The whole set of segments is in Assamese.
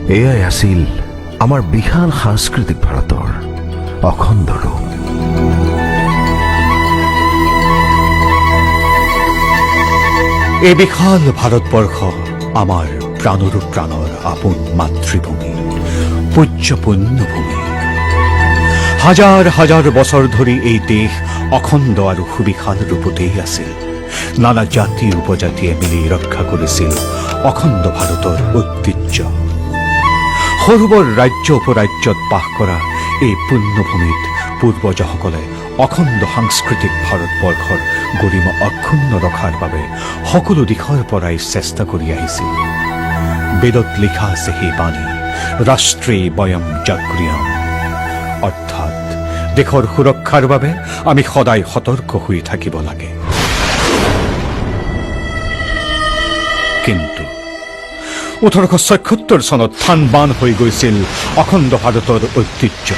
এয়াই আছিল আমাৰ বিশাল সাংস্কৃতিক ভাৰতৰ অখণ্ড ৰূপ। এই বিশাল ভাৰতবৰ্ষ আমাৰ প্ৰাণৰো প্ৰাণৰ আপোন মাতৃভূমি, পূজ্য পুণ্যভূমি। হাজাৰ হাজাৰ বছৰ ধৰি এই দেশ অখণ্ড আৰু সুবিশাল ৰূপতেই আছিল। নানা জাতি উপজাতিয়ে মিলি ৰক্ষা কৰিছিল অখণ্ড ভাৰতৰ ঐতিহ্য। সৰু বৰ ৰাজ্য উপৰাজ্যত বাস কৰা এই পুণ্যভূমিত পূৰ্বজসকলে অখণ্ড সাংস্কৃতিক ভাৰতবৰ্ষৰ গৰিমা অক্ষুণ্ণ ৰখাৰ বাবে সকলো দিশৰ পৰাই চেষ্টা কৰি আহিছিল। বেদত লিখা আছে সেই বাণী, "ৰাষ্ট্ৰে বয়ম জাগ্ৰীয়াম", অৰ্থাৎ দেশৰ সুৰক্ষাৰ বাবে আমি সদায় সতৰ্ক হৈ থাকিব লাগে। কিন্তু 1876 চনত থান বান হৈ গৈছিল অখণ্ড ভাৰতৰ ঐতিহ্য।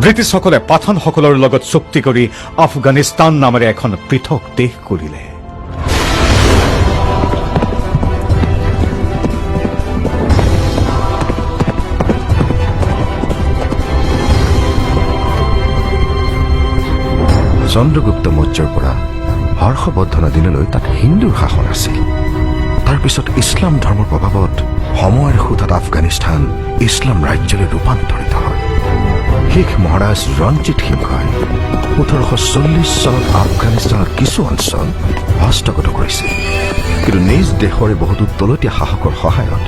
ব্ৰিটিছসকলে পাঠানসকলৰ লগত চুক্তি কৰি আফগানিস্তান নামেৰে এখন পৃথক দেশ কৰিলে। চন্দ্ৰগুপ্ত মৌৰ্যৰ পৰা হৰ্ষবৰ্ধনৰ দিনলৈ তাত হিন্দুৰ শাসন আছিল। তাৰপিছত ইছলাম ধৰ্মৰ প্ৰভাৱত সময়ৰ সোঁতত আফগানিস্তান ইছলাম ৰাজ্যলৈ ৰূপান্তৰিত হয়। শিখ মহাৰাজ ৰঞ্জিত সিংহই 1840 চনত আফগানিস্তানৰ কিছু অঞ্চল হস্তগত কৰিছিল। কিন্তু নিজ দেশৰে বহুতো তলতীয়া শাসকৰ সহায়ত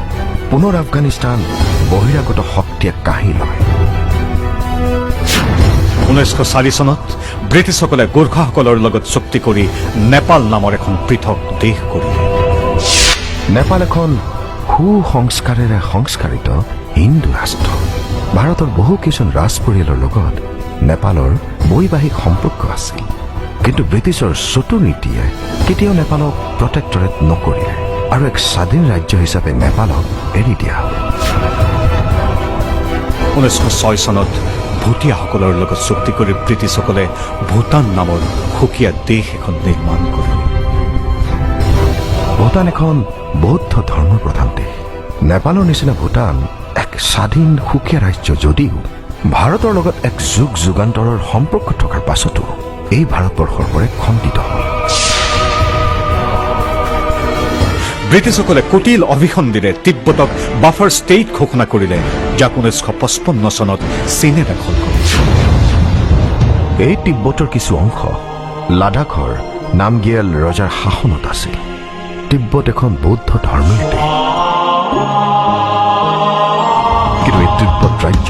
পুনৰ আফগানিস্তান বহিৰাগত শক্তিয়ে কাঢ়ি লয়। 1904 চনত ব্ৰিটিছসকলে গোৰ্খাসকলৰ লগত চুক্তি কৰি নেপাল নামৰ এখন পৃথক দেশ কৰিলে। নেপাল এখন সুসংস্কাৰেৰে সংস্কাৰিত হিন্দু ৰাষ্ট্ৰ। ভাৰতৰ বহুকেইজন ৰাজপৰিয়ালৰ লগত নেপালৰ বৈবাহিক সম্পৰ্ক আছিল। কিন্তু ব্ৰিটিছৰ চতুৰ নীতিয়ে কেতিয়াও নেপালক প্ৰটেক্টৰেট নকৰিলে আৰু এক স্বাধীন ৰাজ্য হিচাপে নেপালক এৰি দিয়া হ'ল। 1906 চনত ভুটীয়াসকলৰ লগত চুক্তি কৰি ব্ৰিটিছসকলে ভূটান নামৰ সুকীয়া দেশ এখন নিৰ্মাণ কৰিলে। ভূটান এখন বৌদ্ধ ধৰ্মৰ প্ৰধান দেশ। নেপালৰ নিচিনা ভূটান এক স্বাধীন সুকীয়া ৰাজ্য যদিও ভাৰতৰ লগত এক যুগ যুগান্তৰৰ সম্পৰ্ক থকাৰ পাছতো এই ভাৰতবৰ্ষৰ পৰাই খণ্ডিত হ'ল। ব্ৰিটিছসকলে কুটিল অভিসন্ধিৰে তিব্বতক বাফাৰ ষ্টেট ঘোষণা কৰিলে, যাক 1955 চনত চীনে দখল কৰিছিল। এই তিব্বতৰ কিছু অংশ লাডাখৰ নামগিয়েল ৰজাৰ শাসনত আছিল। তিব্বত এখন বৌদ্ধ ধৰ্মীয় দেশ। কিন্তু এই তিব্বত ৰাজ্য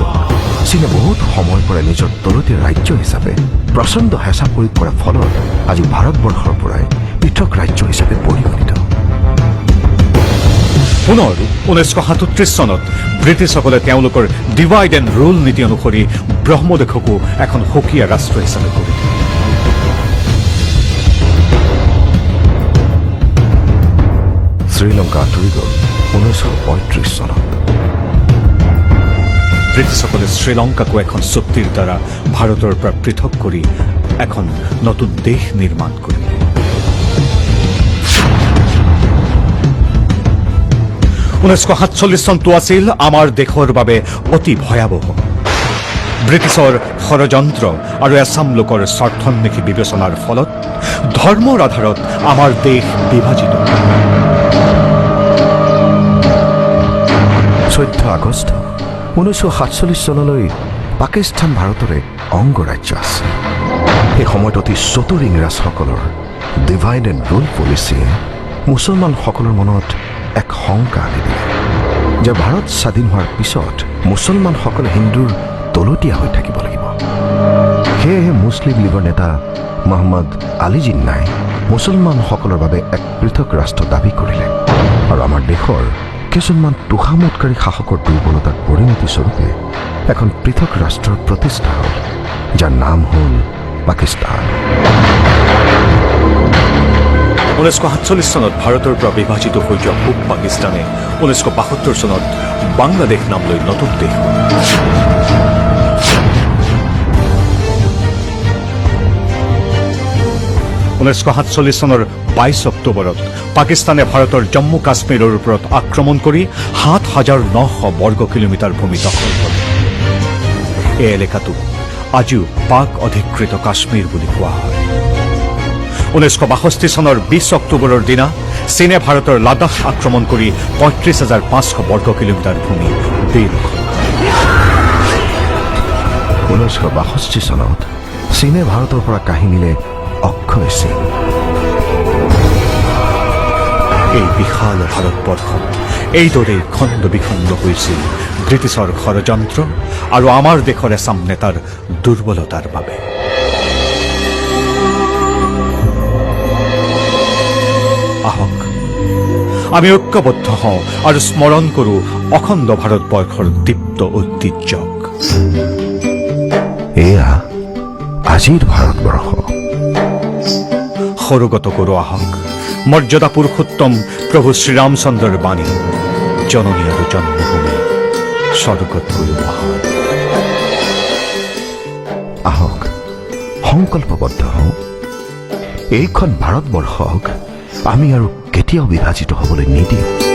চীনে বহুত সময়ৰ পৰা নিজৰ তলতীয়া ৰাজ্য হিচাপে প্ৰচণ্ড হেঁচা প্ৰয়োগ কৰাৰ ফলত আজি ভাৰতবৰ্ষৰ পৰাই পৃথক ৰাজ্য হিচাপে পৰিগণিত। পুনৰ 1937 চনত ব্ৰিটিছসকলে তেওঁলোকৰ ডিভাইড এণ্ড ৰুল নীতি অনুসৰি ব্ৰহ্মদেশকো এখন সুকীয়া ৰাষ্ট্ৰ হিচাপে গঢ়ি তোলে। শ্ৰীলংকা আঁতৰি গ'ল 1935 চনত। ব্ৰিটিছসকলে শ্ৰীলংকাকো এখন চুক্তিৰ দ্বাৰা ভাৰতৰ পৰা পৃথক কৰি এখন নতুন দেশ নিৰ্মাণ কৰিলে। 1947 চনটো আছিল আমাৰ দেশৰ বাবে অতি ভয়াৱহ। ব্ৰিটিছৰ ষড়যন্ত্ৰ আৰু এচাম লোকৰ স্বাৰ্থন্বেষী বিবেচনাৰ ফলত ধৰ্মৰ আধাৰত আমাৰ দেশ বিভাজিত হ'ল। 14 আগষ্ট 1947 চনলৈ পাকিস্তান ভাৰতৰে অংগৰাজ্য আছিল। সেই সময়ত অতি চতুৰ ইংৰাজসকলৰ ডিভাইড এণ্ড ৰুল পলিচিয়ে মুছলমানসকলৰ মনত এক শংকা আনি দিলে যে ভাৰত স্বাধীন হোৱাৰ পিছত মুছলমানসকলে হিন্দুৰ তলতীয়া হৈ থাকিব লাগিব। সেয়েহে মুছলিম লীগৰ নেতা মহম্মদ আলী জিন্নাই মুছলমানসকলৰ বাবে এক পৃথক ৰাষ্ট্ৰ দাবী কৰিলে আৰু আমাৰ দেশৰ কেইজনমান তোষামোদকাৰী শাসকৰ দুৰ্বলতাৰ পৰিণতিস্বৰূপে এখন পৃথক ৰাষ্ট্ৰৰ প্ৰতিষ্ঠা হ'ল, যাৰ নাম হ'ল পাকিস্তান। 1947 চনত ভাৰতৰ পৰা বিভাজিত হৈ যোৱা পূব পাকিস্তানে 1972 চনত বাংলাদেশ নাম লৈ নতুন দেশ হ'ল। 1947 চনৰ 22 অক্টোবৰত পাকিস্তানে ভাৰতৰ জম্মু কাশ্মীৰৰ ওপৰত আক্ৰমণ কৰি 7900 বৰ্গ কিলোমিটাৰ ভূমি দখল কৰে। এই এলেকাটোক আজিও পাক অধিকৃত কাশ্মীৰ বুলি কোৱা হয়। 1962 চনৰ 20 অক্টোবৰৰ দিনা চীনে ভাৰতৰ লাডাখ আক্ৰমণ কৰি 35,500 বৰ্গ কিলোমিটাৰ ভূমি বেদখল কৰে। 1962 চনত চীনে ভাৰতৰ পৰা কাঢ়ি নিলে অক্ষয় চীন। এই বিশাল ভাৰতবৰ্ষ এইদৰেই খণ্ড বিখণ্ড হৈছিল ব্ৰিটিছৰ ষড়যন্ত্ৰ আৰু আমাৰ দেশৰ এচাম নেতাৰ দুৰ্বলতাৰ বাবে। আহক, আমি ঐক্যবদ্ধ হওঁ আৰু স্মৰণ কৰোঁ অখণ্ড ভাৰতবৰ্ষৰ দীপ্ত ঐতিহ্যক। এয়া আজিৰ ভাৰতবৰ্ষ। সৰোগত কৰোঁ আহক মৰ্যাদা পুৰুষোত্তম প্ৰভু শ্ৰীৰামচন্দ্ৰৰ বাণী, জননী আৰু জন্মভূমি স্বৰ্গতকৈও মহান। আহক, সংকল্পবদ্ধ হওঁ, এইখন ভাৰতবৰ্ষক আমি আৰু কেতিয়াও বিভাজিত হ'বলৈ নিদিওঁ।